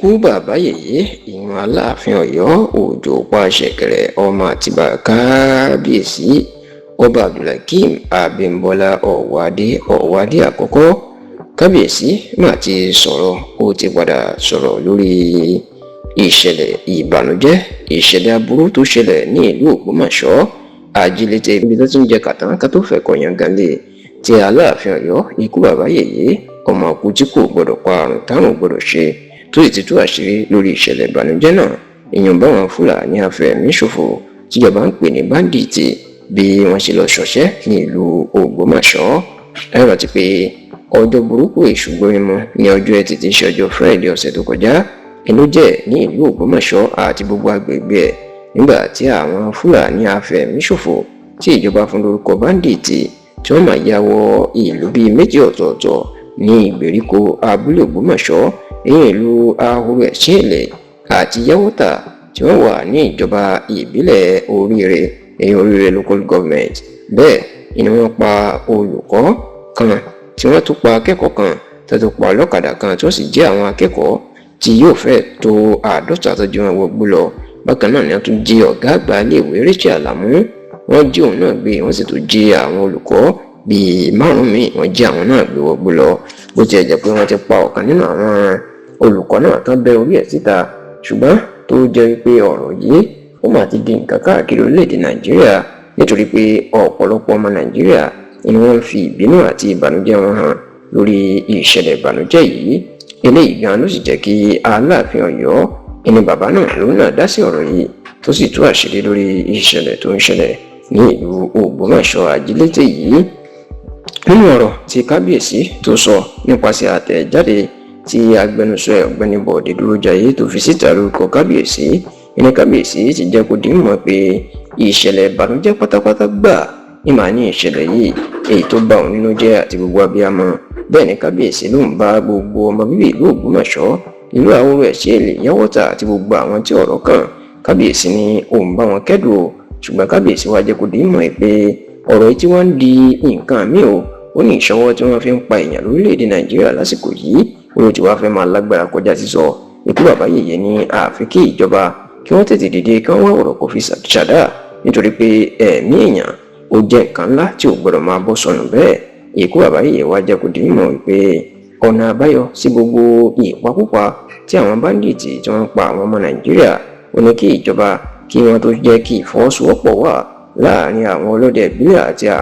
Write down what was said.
Ikú bàbá yèyé, ìyún Aláàfin Ọ̀yọ́, Òjó pa ṣẹ̀kẹ̀rẹ̀ ọmọ Àtìbà, kábíyèsí Ọba Abdulhakeem Abímbọ́lá Ọ̀wádé, Ọ̀wádé àkọ́kọ́. Kábíyèsí mà ti sọ̀rọ̀, ó ti padà sọ̀rọ̀ lórí ìṣẹ̀lẹ̀ ìbànújẹ́, ìṣẹ̀lẹ̀ aburú tó ṣẹlẹ̀ ní ìlú Ògbómọ̀ṣọ́, Ajílété, ibi tó ti ń jẹ kàtàǹkà tó fẹ́ kọ̀yàn gan lé tí Aláàfin Ọ̀yọ́, ikú bàbá yèyé, ọmọ òkú tí kò gbọdọ̀ pa, àrùn táwọn gbọdọ̀ ṣe, tó sì ti tú àṣírí lórí ìṣẹ̀lẹ̀ ìbànújẹ́ náà, èèyàn báwọn Fúlàní afẹ̀míṣòfò tíjọba ń pè ní báńdíìtì, bí wọ́n ṣe lọ ṣọṣẹ́ ní ìlú Ògbómọ̀ṣọ́. Ẹ rántí pé ọjọ́ burúkú èṣù gbórímọ ní ọjọ́ Ẹtì tí í ṣe ọjọ́ Friday ọ̀sẹ̀ tó kọjá inú jẹ́ ní ìlú Ògbómọ̀ṣọ́ àti gbogbo agbègbè ẹ̀, nígbà tí àwọn Fúlàní afẹ̀míṣòfò tí ìjọba fún lórúkọ báńdíìtì, tí wọ́n máa ya wọ ìlú bíi méjì ọ̀tọ̀ọ̀tọ̀ ní ìgbèríko abúlé Ògbómọ̀ṣọ́, ìyẹn ìlú Ahoro Ẹ̀sìnlẹ̀ àti Yàwọ́tà, tí wọ́n wà ní ìjọba ìbílẹ̀ Oríire, ìyẹn Oríire Local Government. Bẹ́ẹ̀ ni wọ́n pa olùkọ́ kan, tí wọ́n tún pa akẹ́kọ̀ọ́ kan, tó tún pa ọlọ́kadà kan, tí wọ́n sì jí àwọn akẹ́kọ̀ọ́ tí yóò fẹ́ tó 50 tó jí wọn wọgbó lọ. Bákan náà ni wọ́n tún jí ọ̀gá àgbà iléèwé Rachel Alamu, wọ́n jí òun náà gbé, wọ́n sì tún jí àwọn olùkọ́ bíi márùn míì, wọ́n jí àwọn náà gbé wọgbó lọ. Bó tiẹ̀ jẹ́ pé wọ́n ti pa ọ̀kan nínú àwọn olùkọ́ náà tán bẹ́ orí ẹ̀ síta, ṣùgbọ́n tó jẹ́ wípé ọ̀rọ̀ yìí ó mà ti di nǹkan káàkiri orílẹ̀-èdè Nàìjíríà, nítorí pé ọ̀pọ̀lọpọ̀ ọmọ Nàìjíríà ni wọ́n ń fi ìbínú àti ìbànújẹ́ wọn hàn lórí ìṣẹ̀lẹ̀ ìbànújẹ́ yìí. Eléyìí gan ló sì jẹ́ kí Aláàfin Ọ̀yọ́, ẹni bàbá náà lòun náà dá sí ọ̀rọ̀ yìí, tó sì tú àṣírí lórí ìṣẹ̀lẹ̀ tó ń ṣẹlẹ̀ ní ìlú Ògbómọ̀ṣọ́ Ajílété yìí. Nínú ọ̀rọ̀ tí kábíyèsí tó sọ nípasẹ̀ àtẹ̀jáde tí agbẹnusọ ẹ̀, Ọ̀gbẹ́ni Bọ̀dé Dúrójayé, tó fi síta lórúkọ kábíyèsí, ẹni kábíyèsí ti jẹ́ kó di mọ̀ pé ìṣẹ̀lẹ̀ ìbànújẹ́ pátápátá gbà ní màá ní ìṣẹ̀lẹ̀ yìí, èyí tó bá òun nínú jẹ́ àti gbogbo abiyamọ. Bẹ́ẹ̀ ni kábíyèsí ló ń bá gbogbo ọmọ bíbí ìlú Ògbómọ̀ṣọ́, ìlú Ahoro Ẹ̀sìnlẹ̀, Yàwọ́tà àti gbogbo àwọn tí ọ̀rọ̀ kàn. Kábíyèsí ní òun bá wọn kẹ́dùn o, ṣùgbọ́n kábíyèsí wá jẹ́ kó di mọ̀ pé ọ̀rọ̀ yìí tí wọ́n ń di nǹkan míì o. Ó ní ìṣọwọ́ tí wọ́n fi ń pa èèyàn lórílẹ̀‐èdè Nàìjíríà lásìkò yìí, ó ló ti wá fẹ́ máa lágbára kọjá sísọ. Ikú bàbá yèyé ní àfi kí ìjọba kí wọ́n tètè dìde, kí wọ́n wá ọ̀rọ̀ kò fi ṣàdá, nítorí pé ẹ̀mí èèyàn ó jẹ́ nǹkan ńlá tí ò gbọ́dọ̀ máa bọ́ sọnù bẹ́ẹ̀. Ikú bàbá yèyé wá jẹ́ kó di mọ̀ pé ọ̀nà àbáyọ sí gbogbo ìpakúpa tí àwọn báńdíìtì tí wọ́n ń pa àwọn ọmọ Nàìjíríà, ó ní kí ìjọba kí wọ́n tó jẹ́ kí ìfọwọ́sowọ́pọ̀ wà láàrin àwọn ọlọ́dẹ ìbílẹ̀ àti àwọn